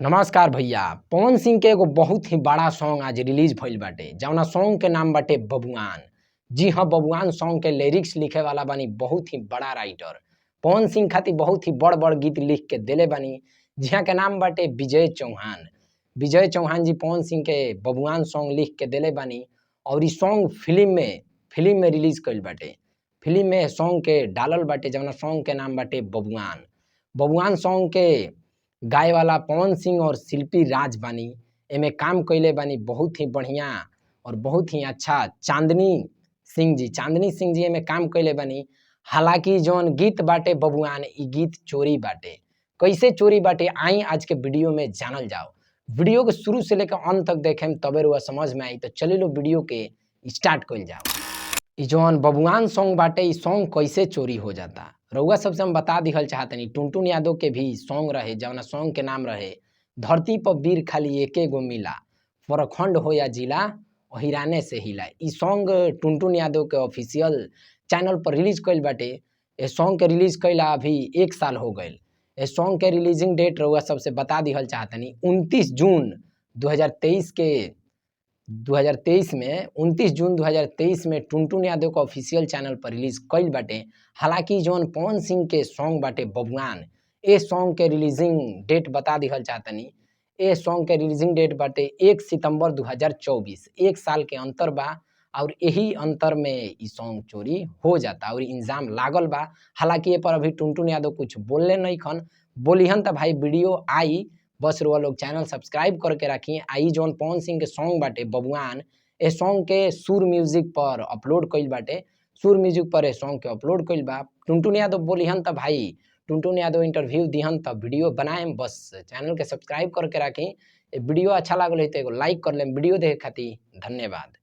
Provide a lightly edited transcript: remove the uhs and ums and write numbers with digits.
नमस्कार भैया, पवन सिंह के एगो बहुत ही बड़ा सॉन्ग आज रिलीज भइल बाटे, जवना सॉन्ग के नाम बाटे बबुआन। जी हाँ, बबुआन सॉन्ग के लिरिक्स लिखे वाला बानी बहुत ही बड़ा राइटर, पवन सिंह खातिर बहुत ही बड़ बड़ गीत लिख के देले बानी, जिहाँ के नाम बाटे विजय चौहान। विजय चौहान जी पवन सिंह के बबुआन सॉन्ग लिख के देले बानी और इ सॉन्ग फिल्म में रिलीज कइल बाटे। फिल्म में सॉन्ग के डालल बाटे, जवना सॉन्ग के नाम बाटे बबुआन। बबुआन सॉन्ग के गाए वाला पवन सिंह और शिल्पी राज बानी। एमे काम कइले बानी बहुत ही बढ़िया और बहुत ही अच्छा चांदनी सिंह जी। चांदनी सिंह जी एमे काम कइले बानी। हालांकि जौन गीत बाटे बबुआन, इ गीत चोरी बाटे। कैसे चोरी बाटे, आई आज के वीडियो में जानल जाओ। वीडियो के शुरू से लेकर अंत तक देखेम तबे रुआ समझ में आई। तो चली लो, वीडियो के स्टार्ट कइल जाओ। इ जौन बबुआन सॉन्ग बाटे, इ सॉन्ग कैसे चोरी हो जाता, रउआ सबसे हम बता दिहल चाहतनी। टुनटुन यादव के भी सॉन्ग रहे, जवना सॉन्ग के नाम रहे धरती पर वीर खाली एके गो मिला, प्रखंड हो या जिला, अहिराने से हिला। इ सॉन्ग टुनटुन यादव के ऑफिशियल चैनल पर रिलीज कइल बाटे। ए सॉन्ग के रिलीज कइला अभी एक साल हो गईल। ए सॉन्ग के रिलीजिंग डेट रउआ सबसे बता दिहल चाहतनी, 29 जून 2023 के। 2023 में, 29 जून 2023 में टुनटुन यादव के ऑफिशियल चैनल पर रिलीज कइल बाटे। हालांकि जौन पवन सिंह के सॉन्ग बाटे बबुआन, ए सॉन्ग के रिलीजिंग डेट बता दिहल चाहतनी। ए सॉन्ग के रिलीजिंग डेट बाटे 1 सितंबर 2024। एक साल के अंतर बा और यही अंतर में इ सॉन्ग चोरी हो जाता और इल्जाम लागल बा। हालांकि ए पर अभी टुनटुन यादव कुछ बोलले नहीं खन। बोलिहन त भाई वीडियो आई। बस रुआ लोग चैनल सब्सक्राइब करके रखी। आई जौन पवन सिंह के सॉन्ग बाटे बबुआन, ए सॉन्ग के सुर म्यूजिक पर अपलोड कइल बाटे। सुर म्यूजिक पर ए सॉन्ग के अपलोड कइल बा। टुनटुन यादव बोलिहन त भाई, टुनटुन यादव इंटरव्यू दिहन त वीडियो बनाएम। बस चैनल के सब्सक्राइब करके राखी। ए वीडियो अच्छा लागल है तो एगो लाइक कर लेम। वीडियो देखे खातिर धन्यवाद।